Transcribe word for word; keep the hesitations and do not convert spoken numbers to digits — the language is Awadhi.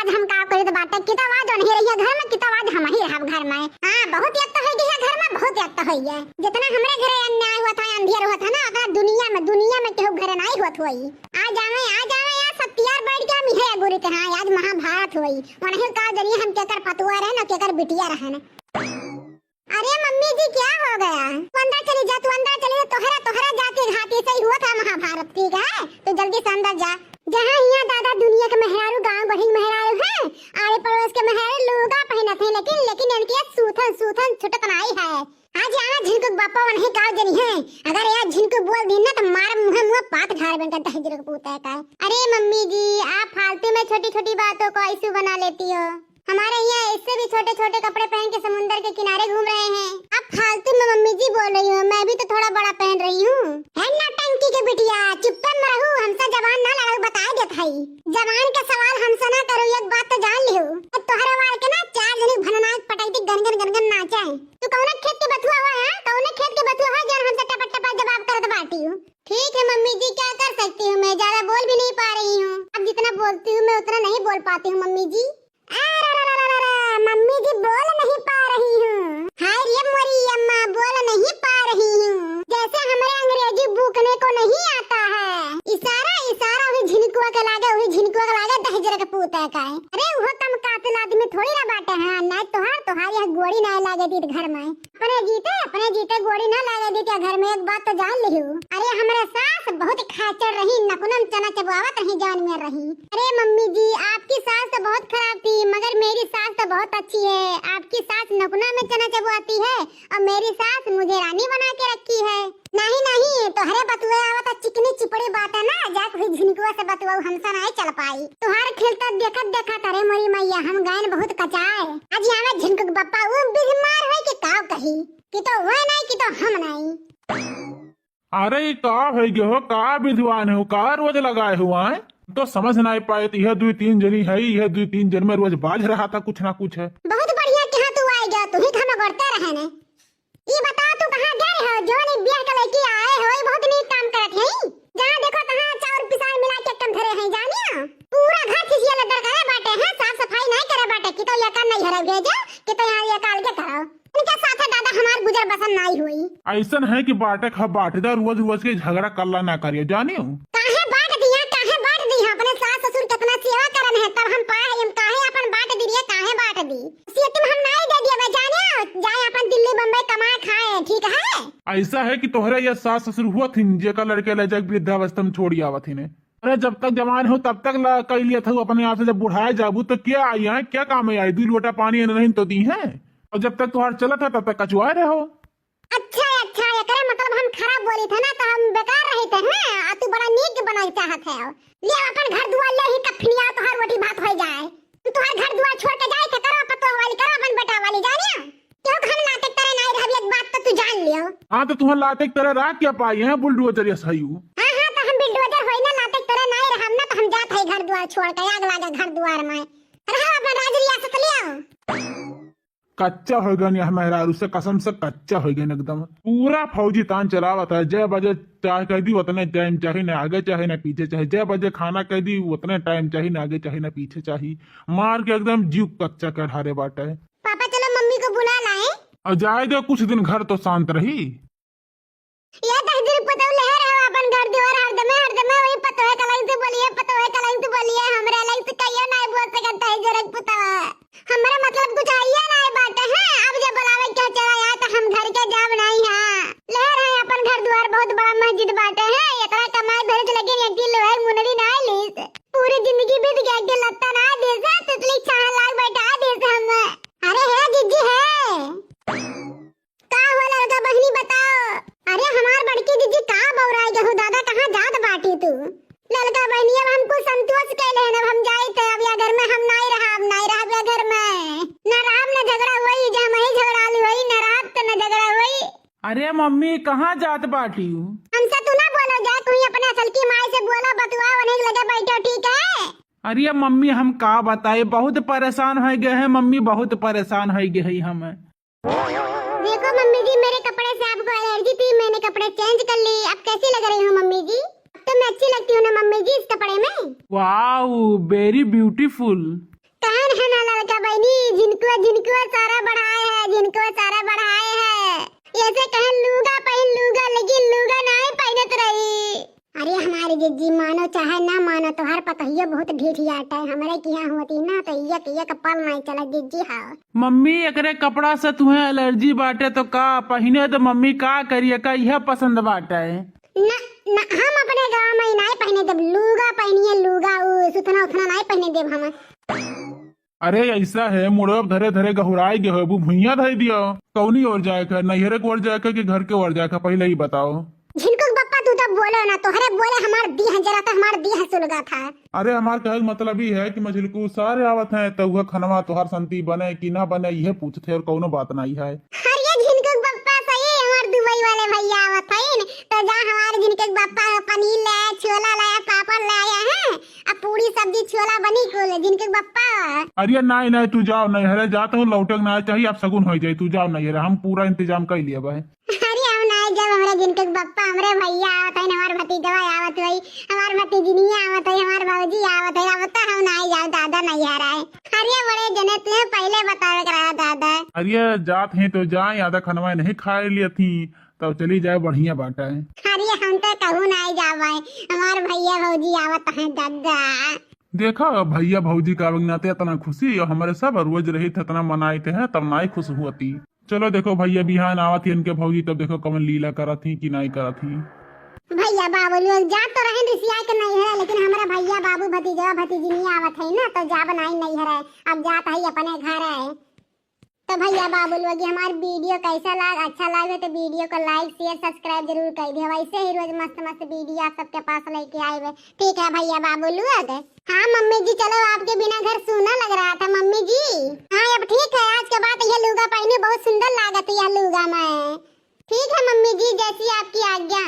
आज हम का करी तो बाटे, कितो आज नहीं रहिए घर में, कितो आज हम ही रहब घर में। हाँ, बहुत याद तो होई गई है घर में, बहुत याद तो होई है। जितना हमरे घरे अन्याय हुआ था, अंधेर हुआ था ना, उतना दुनिया में, दुनिया में केहू घरे नहीं हुआ था। आ जावे, आ जावे यार, सत्यार बैठ के हम इहे अगुरी के, हाँ, आज महाभारत हुई। वनही का जरिए हम केकर पतुआ रहन और केकर बिटिया रहन। अरे मम्मी जी, क्या हो गया? तू अंदर चली जा, तू अंदर चली जा, तोहरा, तोहरा जाति घाटी से ही हुआ था महाभारत, ठीक है? तू जल्दी से अंदर जा। जहाँ हियाँ दादा दुनिया के मेहरारू, गाँव बहिन मेहरारू हैं, आड़े पड़ोस के मेहरारू लुगा पहनत हैं, लेकिन, लेकिन इनके सूथन, सूथन छुटत नाई है। आज यहाँ झिनकू के बापा वनही का जनी है, अगर यहाँ झिनकू बोल दी ना तो मार मुँह, मुँह पात ढार बन कर दहिजरे के पूत है का। अरे मम्मी जी, आप फालतू में छोटी-छोटी बातों को issue बना लेती हो। हमारे यहाँ इससे भी छोटे-छोटे कपड़े पहन के समुंदर के किनारे घूम रहे हैं। आप फालतू में मम्मी जी बोल रही हो, मैं भी तो थोड़ा बड़ा पहन रही हूँ। है नौटंकी के बिटिया, चुप्पे में रहू, हमसे जबान ना लड़ाऊ, बताए देत हई। जबान के सवाल हमसे ना करू, एक बात तो जान लिहू। तोहरे वार के ना चार जनी भननाक पटक दी, गन गन गन गन नाचे। तू कौने खेत के बथुआ हो, हाँ? कौने खेत के बथुआ हो, जौन हमसे टपा टपा जवाब करत बाटी हूँ? ठीक है मम्मी जी, क्या कर सकती हूँ, मैं ज्यादा बोल भी नहीं पा रही हूँ। आप जितना बोलती हूँ, मैं उतना नहीं बोल पाती हूँ मम्मी जी। अरे रे रे रे रे रे, मम्मी जी बोल नहीं पा रही हूँ। हाय रे मोरी अम्मा, बोल नहीं पा रही हूँ। जैसे हमें अंग्रेजी बूकने को नहीं आता है। इशारा, इशारा वही झिनकुआ के लागे, वही झिनकुआ के लागे, दहिजरे के पूत है का है। अरे वो कम कातिल आदमी थोड़ी ना बाटे हैं, नहीं तोहार, तोहार यह गोड़ी ना लागे दीत घर में। अपने जीते, अपने जीते गोड़ी ना लागे दीत घर में, एक बात तो जान लिहू। अरे हमरे सास बहुत खाचर रही, नकुनम चना चबवावत रही, जान में रही। अरे मम्मी जी, आपकी सास तो बहुत खराब थी, मगर मेरी सास तो बहुत अच्छी है। आपकी सास नकुना में चना चबवाती है और मेरी सास मुझे रानी बना के रखी है। नहीं, नहीं, तोहरे बतुए आवत चिकनी चिपड़ी बात है ना, जा कोई झिनकुआ से बतुआ हमसे नहीं चल पाई। तोहार खेलता देखत देखत, अरे मोरी मैया, हम गायन बहुत कचाए। आज यहाँ झिनकू के बप्पा वो बीमार है कि का कही, कि तो वह नहीं, कि तो हम नहीं। अरे, ई का होइ गयो हो? का विद्वान हो? का रोज लगाए हो आए? तो समझ नाई पाए, तो यह दुई तीन जनी है, यह दुई तीन जन में रोज बाज रहा था कुछ ना कुछ है। बहुत बढ़िया कि हाँ तू आए गया, तू ही तो हम अगोरते रहे ने। ई बताओ तू कहाँ गए हो? जौन ई बियाह के लड़की आए हो, ई बहुत नीक काम करत है। जहाँ देखो तहाँ चाउर पिसान मिला के एकदम धरे हैं, जानिया। पूरा घर खिसिया लद्दर करे बाटे हैं, साफ सफाई नहीं करे बाटे, कि तो ये काम नहीं हरे भेजो, कि तो यहाँ ये काल के करो। इनके साथे दादा हमार गुजर बसर नाई होई। ऐसन है कि बाटे खा बाटे दा, रोज रोज के झगड़ा कल्ला ना करियो, जानियो। काहे बांट दिया, काहे बांट दिया? अपने सास ससुर कितना सेवा करन है, तब हम पाए हम काहे अपन बांट दी रे, काहे बांट दी? से तुम हम नाई दे दिया, जानियो, जाए अपन दिल्ली बम्बई कमाए खाए, ठीक है? ऐसा है कि तोहरे ये सास ससुर हुआ थिन, जेका लड़के ले जाके वृद्धावस्था में छोड़ी आवत हिने। अरे जब तक जवान हो तब तक ला कर लिया था अपने आप से, जब बुढ़ाए जाबू तो क्या आई है, क्या काम में आई? दो लोटा पानी नहीं तो दी है। और जब तक तुम्हारा चलत है तब तक कचुआ रहे हो। अच्छा, अच्छा, एकरे मतलब हम खराब बोली थे ना, तो हम बेकार रही थे, हैं? आ तू बड़ा नीक बनाई चाहत है। ले अपन घर दुआर ले ही कफनिया, तोहार रोटी भात हो जाए। तू तोहार घर दुआर छोड़ के जाए थे, करो पतोह वाली, करो अपन बेटा वाली, जानिया। क्यों हम लाते तरह नहीं रहब, एक बात तो तू जान लियो। हाँ, तो तुम्हें लाते तरह राख क्या पाई है बुलडोजर या सही? हाँ, हाँ, तो हम बुलडोजर होई ना, लाते तरह नहीं रहब ना, तो हम जात है घर दुआर छोड़ के, आग लागे घर दुआर में। रहो अपन राज रियासत लियो। कच्चा हो गन यह मेहरारू से, कसम से कच्चा हो गन एकदम। पूरा फौजी तान चलावत है, जय बजे चाहे कह दी उतने टाइम चाही, ना आगे चाही ना पीछे चाही। जय बजे खाना कह दी उतने टाइम चाही, ना आगे चाही ना पीछे चाही। मार के एकदम जीव कच्चा कर ढारे बाटे। पापा चलो मम्मी को बुला लाए। और जाए दो कुछ दिन घर तो शांत रही। ये दहिजरे पतोह लहर है अपन घर दुआर हरदमे, हरदमे वही पतोह के लाइन से बोलिए, पतोह के लाइन से बोलिए, हमरे लाइन से कहियो ना बोल सकत है दहिजरे पतोह। हमरा मतलब कुछ आइए ना बाटे है, अब जब बुलावे के चला आया तो हम घर के जाब नहीं है। लहर है अपन घर दुआर बहुत बड़ा मस्जिद बाटे है, इतना कमाई भेज लेकिन एक किलो है मुनरी ना लीस। पूरी जिंदगी बीत गया, एक दिन लत्ता ना दे से, तितली छान लाग बैठा दे से हम। अरे है जीजी है। का हो ललका बहिनी बताओ? अरे हमार बड़की जीजी का बौराई गहू दादा, कहाँ जात बाटी तू? ललका बहिनी अब हमको संतोष कैले हैं, अब हम जाइत है, अब या घर में हम नाई रहा, अब नाई रहा या घर में। न राम न झगड़ा हुई, जहाँ मही झगड़ा ली हुई, न रात न झगड़ा हुई। अरे मम्मी कहाँ जात बाटी हूँ? हमसे तू ना बोलो जाए, तू ही अपने असल की माई से बोलो, बतुआ उन्हें लगे बैठो, ठीक है? अरे मम्मी हम का बताए, बहुत परेशान हो गए हैं मम्मी, बहुत परेशान हो गए हैं हम। देखो मम्मी जी, मेरे कपड़े से आपको एलर्जी थी, मैंने कपड़े चेंज कर ली। अब कैसी लग रही हूँ मम्मी जी? अब तो मैं अच्छी लगती हूँ ना मम्मी जी इस कपड़े में? Wow, very beautiful। नहीं, झिनकुआ, झिनकुआ सारा बढ़ाए है, झिनकुआ सारा बढ़ाए है। ऐसे कहे लूगा पहिन लूगा, लेकिन लूगा नाहीं पहिनत रही। अरे हमारी जिज्जी, मानो चाहे ना मानो, तोहार पतोहियो बहुत ढीठ आटे। हमरे किहाँ होती ना तो एक, एक पल नाहीं चला जिज्जी। हाँ मम्मी, एकरे कपड़ा से तुहें allergy बाटे तो का? पहिने तो मम्मी का करिए, का इहे पसंद बाटे? ना, ना, हम अपने गाँव में नाहीं पहिने देब, लूगा पहिनिए, लूगा, उ सुथना उथना नाहीं पहिने देब हम। अरे ऐसा है, मुड़वा धरे धरे गहुराई गए हो, भुइयां धर दियो। कौनी ओर जाए का, नैहरे के ओर जाए का कि घर के ओर जाए का, पहले ही बताओ। झिनकुक बप्पा, तू तो बोलो ना, तोहरे बोले हमार दीह जरा तो हमार दीह सुलगा था। अरे हमार कहे के मतलब ई है कि मझिलकू सारे आवत हैं, तो वह खनवा तोहार संती बने कि ना बने, इहे पूछत है और कौनो बात नहीं है। अरे झिनकुक बप्पा, सही हमार दुबई वाले भैया आवत हैं, तो जा हमार झिनकुक बप्पा पनीर ले आया, छोला ले आया, पापड़ ले आया है, अब पूरी सब्जी छोला बनी कुल, झिनकुक बप्पा। अरे नाहीं, नाहीं, तू जाओ नैहरे, जात हूँ, लौटे के ना चाहिए, अब सगुन हो जाए, तू जाओ नैहरे, हम पूरा इंतजाम कर लिया भाई। अरे हम नाहीं जाब, हमरे झिनकुक बप्पा, हमरे भैया आवत हैं, हमार भतीजवा आवत हुई, हमार भतीजिनिया आवत है, हमार भौजी आवत है, अब तो हम नाहीं जाब दादा नैहरे। अरे बड़े जने, तुहे पहले बतावे के रहा दादा। अरे जात हैं तो जाए, आधा खनवा नहीं खाए लिए थी, तब चली जाए, बढ़िया बाटा है। अरे हम तो कहूँ नाहीं जाबे, हमार भैया भौजी आवत हैं दादा। देखा भैया भौजी का आवे के नाते इतना खुशी, और हमरे सब रोज रहित इतना मनाइत है, तब नाहीं खुश होती। चलो देखो भैया बिहान आवत ही इनके भौजी, तब देखो कवन लीला करत ही कि नाहीं करत ही। भैया बाबू लोग जात तो रहेन रिसिया के नैहरे, लेकिन हमरा भैया बाबू भतीजवा भतीजिनिया आवत है ना, तो जाब नाहीं नैहरे, अब जात है अपने घरे। तो भैया बाबू लोग, ये हमार video कैसा लाग, अच्छा लागे तो video को like, share, subscribe जरूर कर दियो। वैसे ही रोज मस्त मस्त video आप सबके पास लेके आए हुए। ठीक है भैया बाबू लोग। हाँ मम्मी जी, चलो, आपके बिना घर सूना लग रहा था मम्मी जी। हाँ अब ठीक है, आज के बाद ये लूगा पहनी, बहुत सुंदर लागत है यह लूगा में। ठीक है मम्मी जी, जैसी आपकी आज्ञा।